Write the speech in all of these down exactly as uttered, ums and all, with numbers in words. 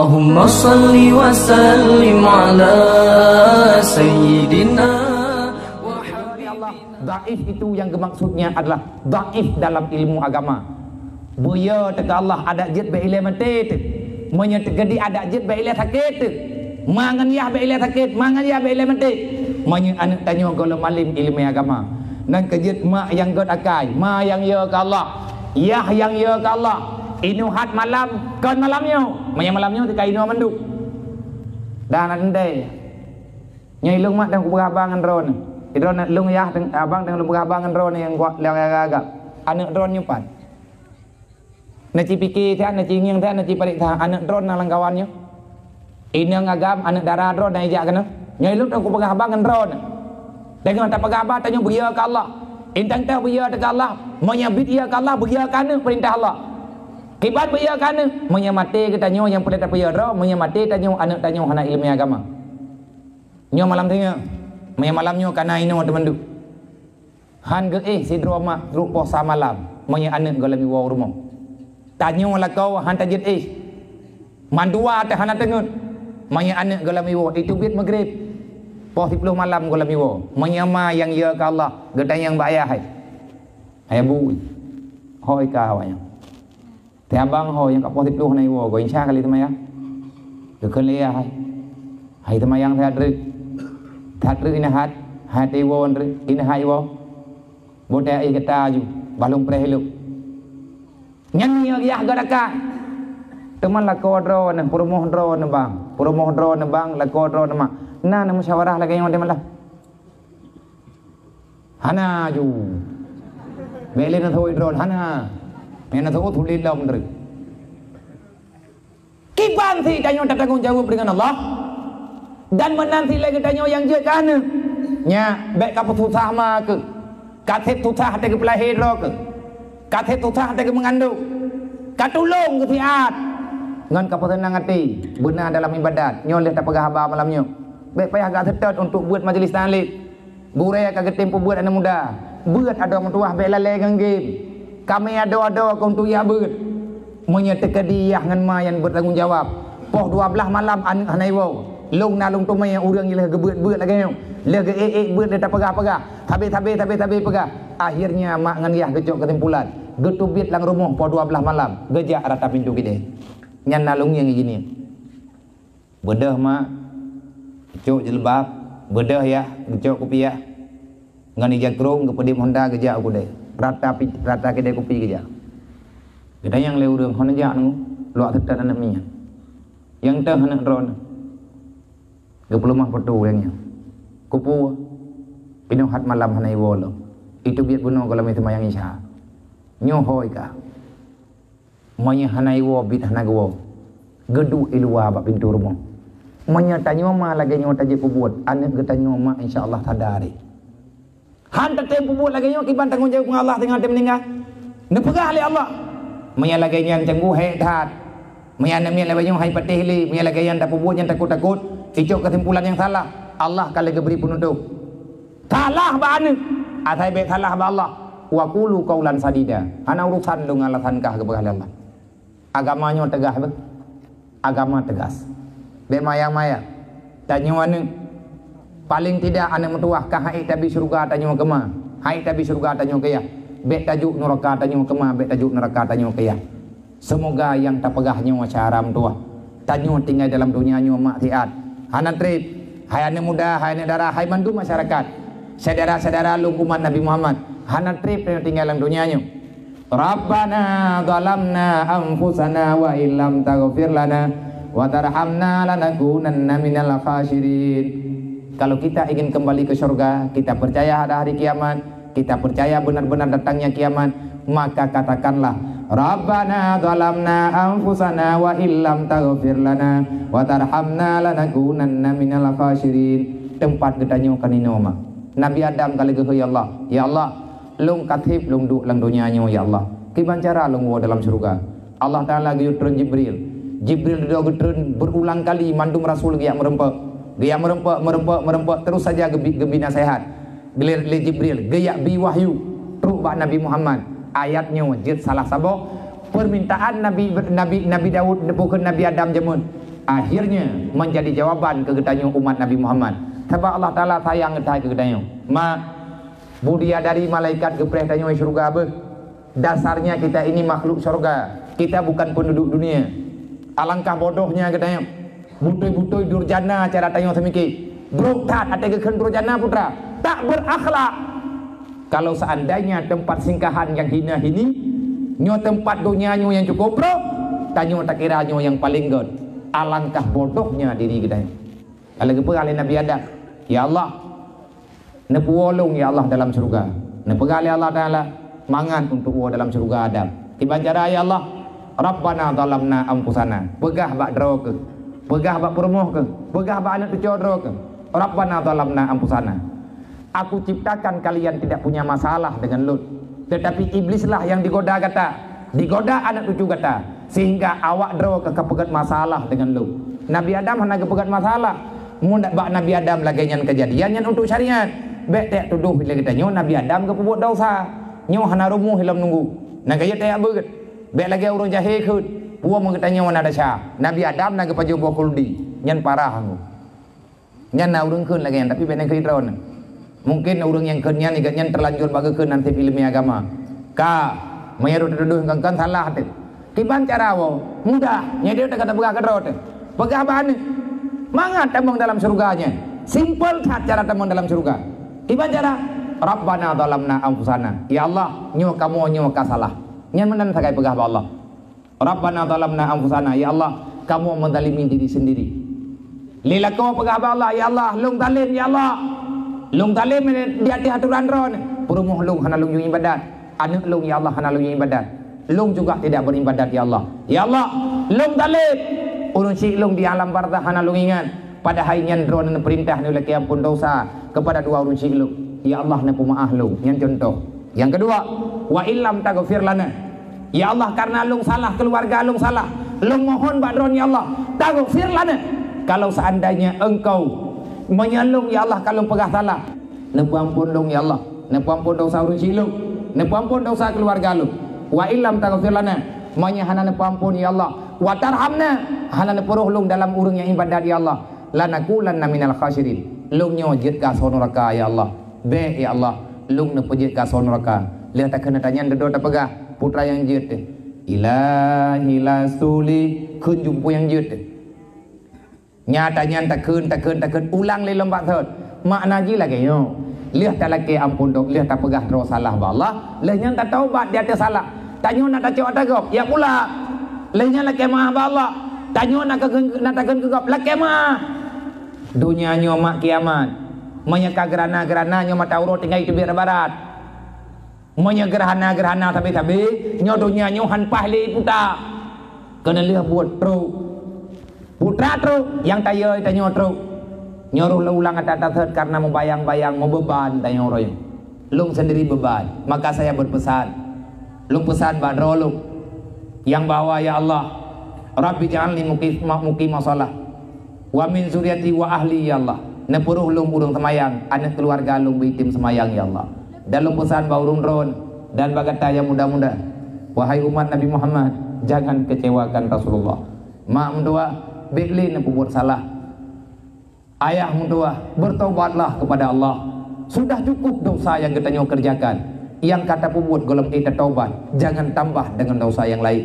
Allahumma salli wa sallim ala sayyidina wa habibina. Dhaif itu yang dimaksudnya adalah dhaif dalam ilmu agama. Beu yo teuka Allah, adak jeuet bèk ilèe maté teuh. Meunyoe teukeudi adak jeuet bèk ilèe sakét teuh. Ma ngon yah bèk ilèe sakét, ma ngon yah bèk ilèe maté. Meunyoe aneuk tanyoe gohlom alim ileumèe agama. Nyan keu jeuet mak nyang göt akai, ma nyang yo keu Allah, yah nyang yo keu Allah. Inoe hat malam, kon malam nyoe. Meunyoe malam nyoe teuka inoe mandum. Dan na teuntèe. Nyoe ilôn mak dan kupeugah haba ngon droeneuh. Droeneuh lôn yah, abang dan lôn peugah haba ngon droeneuh nyang kuat, nyang agak-agak. Aneuk droeneuh nyoe pat. Na ci pike that, na ci ngieng that, na ci parit that, aneuk droeneuh na lam kawan nyoe. Inong agam, aneuk dara droeneuh na ijak keunoe. Nyoe ilôn dan kupeugah haba ngon droeneuh. Teungoh tapeugah haba tanyoe beu yo keu Allah. Intang teuh beu yo teuka Allah. Meunyoe bit yo keu Allah, beu yo keu aneuk peurintah Allah. Kiban beu yo keu aneuk, meunyoe maté geutanyoe nyang peureulèe tapeuyö droe, meunyoe maté tanyoe aneuk tanyoe hana ileumèe agama. Nyoe malam teungoh, meunyoe malam nyoe kana inoe teumandum. Han geuéh sidroe mak trok poh sa malam, meunyoe aneuk gohlom iwoe u rumoh. Tanyoe lakoe han tajeuet éh. Mandua teuh hana teungeut. Meunyoe aneuk gohlom iwoe, iteubiet Maghrib. Poh siplôh malam gohlom iwoe. Meunyoe ma nyang yo keu Allah, geutanyong bak ayah hai. Hai bu, hôi ka awaknyan. Teuh abang ho nyang ka poh siplôh hana iwoe, goe insya kali teumayang. Geukheun lé yah hai. Hai teumayang that treuk. That treuk inah hat, hai teuiwoe treuk, inah hai iwoe. Boh teuh ai gata aju, bah lôn preh ilok. Nyan nyoe yah geudakat. Teuma lakoe droeneuh, peurumoh droeneuh bang, peurumoh droeneuh bang, lakoe droeneuh mak. Na neumusyawarah lagèe nyoe teuh malam. Hana ju. Bèk lé neuseuôt droeneuh, hana. Nyang neuseuôt ulôn lom treuk. Kiban sit tanyoe tatanggong jaweueb deungon Allah. Dan meunan sit lé geutanyoe nyang jeuet keu aneuk. Nyak, bèk ka peususah ma keuh. Ka sép susah teuh geupeulahé droe keuh. Ka sép susah teuh geumeungandong. Ka tulông keuh siat. Ngon ka peuseunang até. Beuna dalam iébadat. Nyoe lheueh tapeugah haba malam nyoe. Bèk payah gak seutôt untuk beuet majelis taklim. Gurèe ka geutem peubeuet aneuk muda. Beuet adoe meutuwah bèk lalè ngon game. Kamé adoe-adoe keu untuk jak beuet. Meunyoe teukeudi yah ngon ma nyang beutanggong jawab, poh dua blaih malam aneuk hana iwoe. Lôn na lôn teumé ureueng nyang lheueh geubeuet-beuet lagèe nyoe. Lheueh geuék-ék beuet lheueh tapeugah-peugah. Sabé-sabé, sabé-sabé peugah. Akhirnya mak ngon yah geucok keusimpulan. Geuteubiet lam rumoh poh dua blaih malam. Geujak rata pintoe keudè. Nyan na lôn ngieng ijih nyan. Beudôh mak, geucok jilbab, beudôh yah, geucok kupiah. Ngon ija krông geupeudép honda geujak u keudè. Rata pi-, rata keudè kupi geujak. Geutanyong lé ureueng, "Hana jak nyoe?" Luwah teutat aneuk miet nyan. Nyang teuh aneuk droeneuh. Geupeuleumah peutu nyang nyan. Kupeue? Inoe hat malam hana iwoe lom. Iteubiet bunoe gohlom seumayang Isya. Nyoe hôi ka. Meunyoe hana iwoe, biet hana geuwoe, geuduek i luwa bak pintoe rumoh. Meunyoe tanyoe ma lagèe nyoe tajeuet peubuet, aneuk geutanyoe ma insya Allah sadari. Han tatem peubuet lagèe nyoe kiban tanggong jaweueb ngon Allah teungoh teumeuninggai. Neupeugah lé Allah, "Meunyoe lagèe nyan canggu hék that." Meunyoe aneuk miet lagèe nyoe hai patéh lé, meunyoe lagèe nyan tapeubuet nyang takot-takot, icok keusimpulan nyang salah, Allah ka lheueh geubri peunutôp. Salah bak aneuk, asai bèk salah bak Allah. Wa qulu qaulan sadida. Hana urusan lôn ngon alasan kah geupeugah lé Allah. Agama nyoe teugas beh. Agama teugas. Bèk maya-maya. Tanyoe aneuk, paléng tidak aneuk meutuwah ka hai tabi syeuruga tanyoe keuma. Hai tabi syeuruga tanyoe keu yah. Bèk tajok nuraka tanyoe keuma, bèk tajok nuraka tanyoe keu yah. Seumoga nyang tapeugah nyoe syara meutuwah. Tanyoe tinggai dalam donya nyoe maksiat. Hana treb. Hai aneuk muda, hai aneuk dara, hai mandum masyarakat. Syedara-syedara lôn umat Nabi Muhammad. Hana treb tanyoe tinggai lam donya nyoe. Rabbana zalamna anfusana wa illam taghfir lana wa tarhamna lanakunanna minal khasirin. Kalau kita ingin kembali ke syurga, kita percaya ada hari kiamat, kita percaya benar-benar datangnya kiamat, maka katakanlah, "Rabbana zalamna anfusana wa illam taghfir lana wa tarhamna lanakunanna minal khasirin." Teumpat geutanyoe ka ninoe ma. Nabi Adam ka lheueh geuhôi Allah, "Ya Allah, lôn ka treb lôn duek lam donya nyoe, ya Allah. Kiban cara lôn woe dalam syeuruga?" Allah Taala geuyue treun Jibril. Jibril dudoe geutreun beurulang kali mandum rasul geujak meureumpok. Geujak meureumpok, meureumpok, meureumpok, terus saja geubi-, geubi naseuhat. Geulé lé Jibril, geujak bi wahyu trok bak Nabi Muhammad. Ayat nyoe jeuet salah saboh, Permintaan Nabi, Nabi, Nabi Daud, bukan Nabi Adam jameun, akhirnya menjadi jawaban keu geutanyoe umat Nabi Muhammad. Sabab Allah Taala sayang geutanyoe. Mak, bidadari malaikat geupreh tanyoe syurga beuh. Dasarnya kita ini makhluk syurga. Kita bukan penduduk dunia. Alangkah bodohnya geutanyoe. Butôi-butôi durjana cara tanyoe seumike. Brok that até geukheun durjana putra. Tak berakhlak. Kalau seandainya tempat singkahan nyang hina hini, nyoe tempat donya nyoe nyang cukup brok, tanyoe takira nyoe nyang paleng göt. Alangkah bodohnya diri geutanyoe. Kalau geupeugah lé Nabi Adam, "Ya Allah, neupuwoe lôn ya Allah dalam syurga." Neupeugah lé Allah Taala, "Mangat untuk woe dalam syurga Adam." Kiban cara ya Allah, "Rabbana zalamna anfusana." Peugah bak droe keuh. Peugah bak peurumoh keuh. Peugah bak aneuk cucoe droe keuh. "Rabbana zalamna anfusana." Aku ciptakan kalian tidak punya masalah dengan lôn. Tetapi iblislah yang digoda gata, digoda aneuk cucu gata, sehingga awak droe ka peugöt masalah dengan lôn. Nabi Adam hana geupeugöt masalah. Mun bak Nabi Adam lagée nyan keujadian nyan untuk syariat. Bék tak tudoh lé geutanyoe Nabi Adam geupeubuet desya. Nyoe hana rumoh ilom nunggu. Na gaya tak beuet. Bék lagée ureuëng jahé kheun. Puwoe meugeutanyoe na desya. Nabi Adam na geupajoh boh khuldi. Nyan parah anggô. Nyan na ureuëng kheun lagée nyan, tapi bék na kheun droeneuh. Mungkin ureuëng nyang kheun nyan, igat nyan terlanjur bak geukheun nan tieb ileumé agama. Ka, meunyoe teutudoh ngon kan salah teuh. Kiban cara woe, mudah, nyoe teuh ka tapeugah keudroe teuh. Peugah bak aneuk. Mangat tamong dalam syurga nyan. Simpel that cara tamong dalam syurga. Kiban cara, "Rabbana zalamna anfusana." Ya Allah, nyoe kamoe nyoe ka salah. Nyan meunan sagai peugah bak Allah. "Rabbana zalamna anfusana," ya Allah, kamoe menzalimi diri sendiri. Lé lakoe peugah bak Allah, "Ya Allah, lôn zalim, ya Allah. Lôn zalim di ateueh aturan Droeneuh. Peurumoh lôn hana lôn yue ibadat. Aneuk lôn, ya Allah, hana lôn yue ibadat. Lôn juga tidak beribadat, ya Allah. Ya Allah, lôn zalim. Ureuëng syik lôn di alam barzakh hana lôn ingat. Padahai nyan Droeneuh neupeurintah neulakée amphon desya keupada dua ureuëng syik lôn. Ya Allah, neupeumeuáh lôn." Nyan cuntoh. Nyang keudua, "Wa illam taghfir lana." Ya Allah, karena lôn salah, keuluwarga lôn salah. Lôn mohon bak Droeneuh, ya Allah, taghfir lana. Kalau seandainya Engkau meunyoe lôn, ya Allah, ka lôn peugah salah, neupeuamphon lôn, ya Allah. Neupeuamphon desya ureuëng syik lôn. Neupeuamphon desya keuluwarga lôn. "Wa illam taghfir lana," meunyoe hana neupeuamphon, ya Allah. "Wa tarhamna," hana neupeuroh lôn dalam ureuëng nyang ibadat, ya Allah. "Lanakunanna minal khasirin." Lôn nyoe jeuet keu asoe nuraka, ya Allah. Bék, ya Allah, lôn neupeujeuet keu asoe nuraka. Lheueh takheun ata nyan dudoe tapeugah, putra nyang jeuet teuh, "Ilahi lastu li," kheun jumpu nyang jeuet teuh. Nyata nyan takheun, takheun, takheun, ulang lé lom bak thon. Makna jih lagée nyoe. Lheueh talakée amphon dosa, lheueh tapeugah droe salah bak Allah, lheueh nyan tataubat di ateueh salah. Tanyoe na tacok ata gob, ya pula. Lheueh nyan lakée meuáh bak Allah. Tanyoe na takheun, na takheun keu gob, lakée meuáh. Donya nyoe mak kiamat. Meunyoe ka geurana-geurana nyoe mata uroe tinggai teubiet barat. Meunyoe geurana-geurana sabe-sabe, nyoe donya nyoe han paih lé puta. Keuneulheueh buet trok. Putra trok, nyang tayue tanyoe trok. Nyoe roh lôn ulang ata-ata thot karena meubayang-bayang, meubeuban tanyoe roh nyoe. Lôn sendiri beban, maka saya berpesan. Lôn pesan bak droe lôn. Nyang bahwa, ya Allah, Rabbi ja'alni muqim-, muqima shalah. Wa min zuriati wa ahli, ya Allah. Neupeuroh lôn ureuëng seumayang, aneuk keuluwarga lôn beuitem seumayang, ya Allah. Dan lôn pesan bak ureuëng droen dan bak gata nyang muda-muda. Wahai umat Nabi Muhammad, jangan kecewakan Rasulullah. Mak meutuah, bék lé neupeubuet salah. Ayah meutuah, bertobatlah kepada Allah. Sudah cukup dosa nyang geutanyoe kerjakan. Nyang ka tapeubuet gohlom ék tataubat, jangan tambah dengan dosa nyang laén.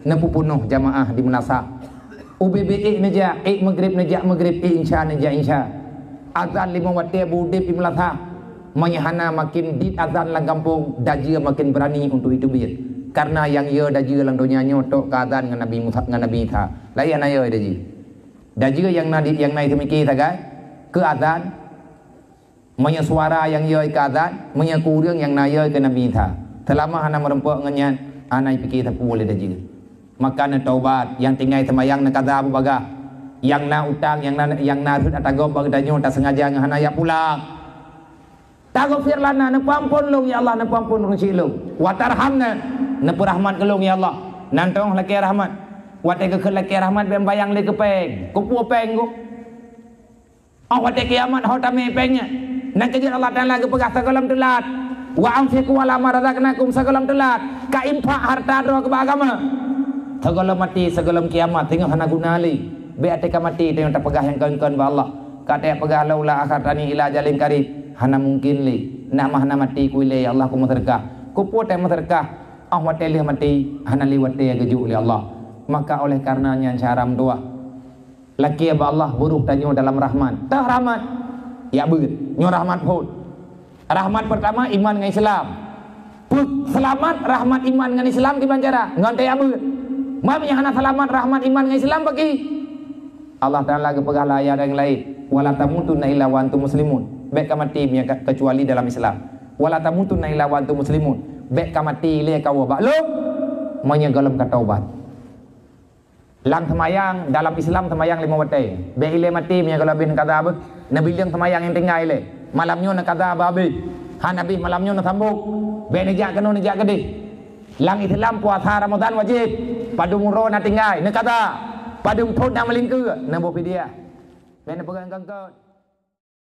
Neupeupunoh jamaah di meunasah. Ubé-bé ék neujak, ék meugrib neujak meugrib, ék insya neujak insya. Azan limong watée beu udeb di meunasah. Meunyoe hana makin dit azan lam gampông, dajie makin beurani untuk jiteubiet. Karena nyang yue dajie lam donya nyoe tok ka azan ngon Nabi Musa, ngon Nabi Isa. Laén hana yue dajie. Dajie nyang na di, nyang na jiteumiki sagai keu azan, meunyoe suara nyang yue keu azan, meunyoe keu ureuëng nyang na yue keu Nabi Isa. Seulama hana meurumpok ngon nyan, hana jipike sapeue lé dajie. Maka neutaubat, nyang tinggai seumayang neukaza beubagaih. Nyang na utang, nyang na, nyang na rhot ata gob bak geutanyoe taseungaja ngon hana jak pulang. Taghfir lana, neupeuamphon lôn, ya Allah, neupeuamphon ureuëng syik lôn. Wa tarhamna, neupeurahmat keu lôn, ya Allah. Nan teuh lakée rahmat. Watée geukheun lakée rahmat, bék bayang lé keu péng. Keupeue péng gob? Oh, watée kiamat ho tamé péng nyan. Nan keujeuet Allah Taala geupeugah sigohlom teulat. Wa anfiqu ala ma razaqnakum sigohlom teulat. Ka infak harta droe keu bak agama. Sigohlom maté, sigohlom kiamat, teungoh hana guna lé. Bék até ka maté, teungoh tapeugah nyang kon-kon bak Allah. Ka tapeugah, "Laula akhartani ila ajalin qarib." Hana mungkin lé. Nak mah hana maté ku ilée, ya Allah, ku meuseudeukah. Kupeue teuh meuseudeukah? Óh watée lheueh maté, hana lé watée geujok lé Allah. Maka oleh karena nyan syedara meutuwah, lakée bak Allah, beuroh tanyoe dalam rahmat. Teuh rahmat, ya beuet. Nyoe rahmat phon. Rahmat pertama, iman ngon Islam. Peuseulamat, rahmat iman ngon Islam kiban cara? Ngon teuh ya beuet. Meunyoe hana seulamat rahmat iman ngon Islam, bagi Allah Taala geupeugah lam ayat nyang laén, "Wala tamutunna illa wa antum muslimun." Bék ka maté meunyoe ka, kecuali dalam Islam. "Wala tamutunna illa wa antum muslimun." Bék ka maté ilée kawoe bak lôn, meunyoe gohlom ka taubat. Lam seumayang, dalam Islam seumayang limong watée. Bék ilée maté meunyoe gohlom habéh neukaza beuh. Neubi lheueh seumayang nyang tinggai ilée. Malam nyoe neukaza beuh habéh. Hana habéh malam nyoe neusambông. Bék neujak keunoe neujak keudeh. Lam Islam puasa Ramadan wajéb. Padum uroe na tinggai, neukaza. Padum phon na meulingkeue, neuboh fidyah. Bék neupeugah kon-kon.